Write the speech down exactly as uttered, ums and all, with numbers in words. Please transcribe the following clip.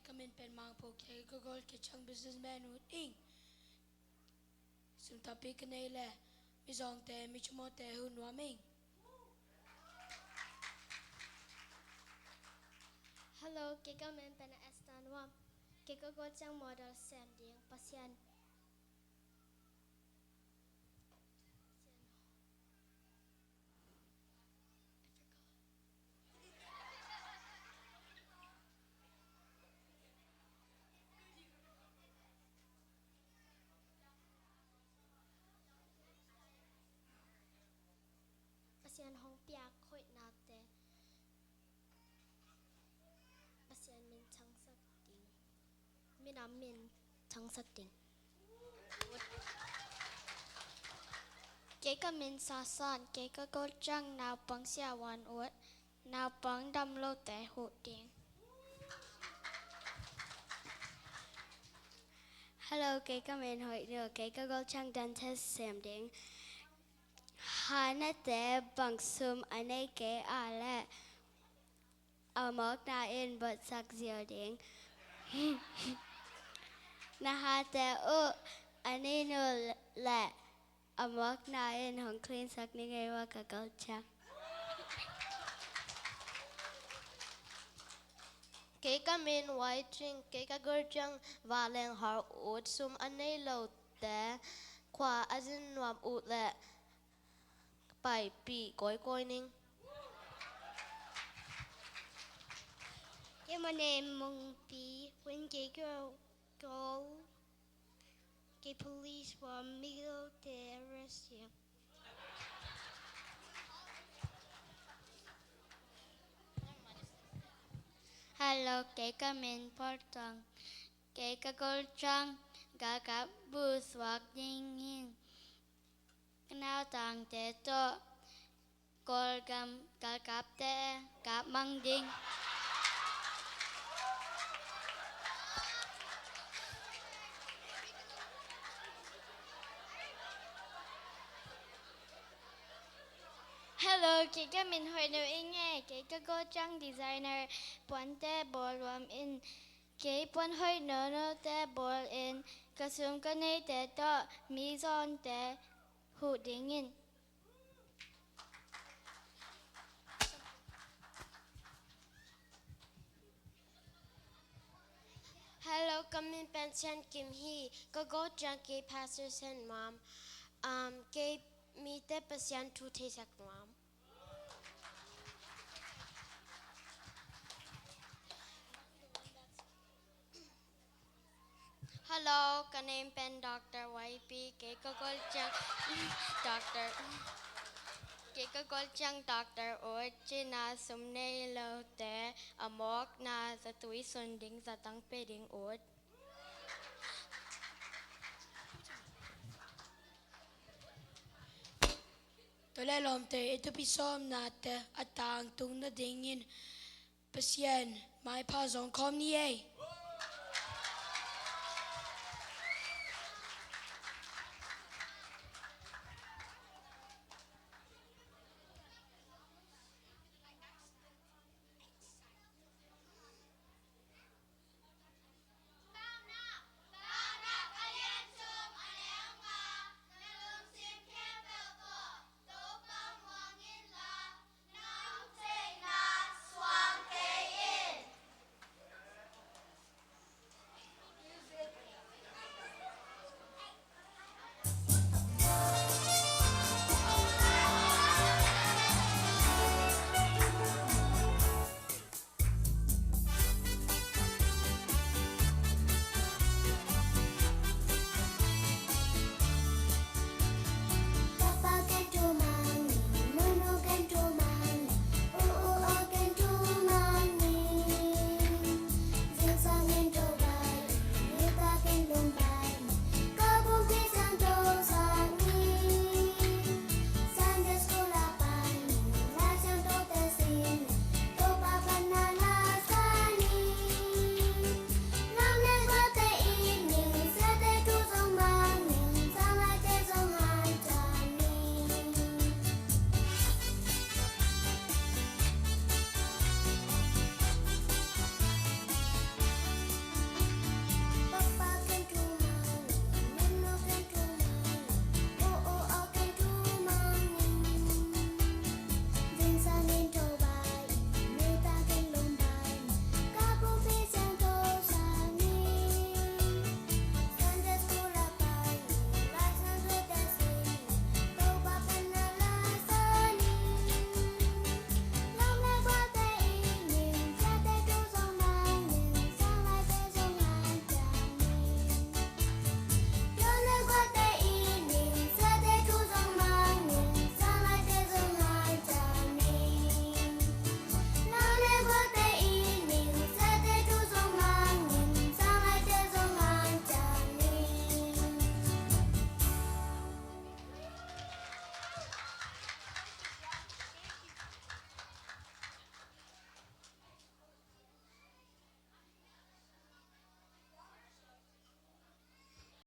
Ka min pen Mang Pau, kei ka Gold Kei Chang businessman ut ing. Sum tampi ka nei leh mizawngte, mi cimawhte huh nuam ing. Hello, kei ka min pen Esther Nuam. Kei ka Gold Chang model sem ding, Pasian. Pasian hong piak hoihnate Pasian min thangsak ding. Minam min thangsak ding. Kei ka min Sasan, kei ka Gold Chang naupang siavuan ut, naupang dam lote huh ding. Hello, kei ka min Hoih Nu, kei ka Gold Chang dentist sem ding. Hanate bang sum a nei kei a leh a mawkna in botsak ziau ding. Na hate uh a nei nu leh a mawkna in hong clean sak ni ngei ua ka Gold Chang. Kei ka min Wai Tring, kei ka Gold Chang vanleng har ut, sum a nei lote khua a zin nuam uh leh paipih kawikawi ning. Kei my name Mungpi, when kei ka Gold, kei police from Middle Terrestrial. Hello, kei ka min Paul Tang, kei ka Gold Chang galkap busuak dingin ka nautangte tawh Kawlgam galkapte kap mang ding. Hello, kei ka min Hoih Nu ing e, kei ka Gold Chang designer puante bawl nuam ing. Kei puan hoih nonnote bawlin ka sum ka neite tawh mizawnte huh dingin. Hello, ka min pen Sian Kim hi. Ka Gold Chang kei Pastor Sen Nuam. Um, kei mite Pasian thu theisak nuam. Hello, ka name pen Doctor Y P, kei ka Gold Chang Doctor, kei ka Gold Chang Doctor ut, cina sum nei lote a mawkna zatui sun ding, zatang pe ding ut. Tua leh lawmte, i tupi sawmnate a tangtung nadingin Pasian maipha zong khawm ni ei.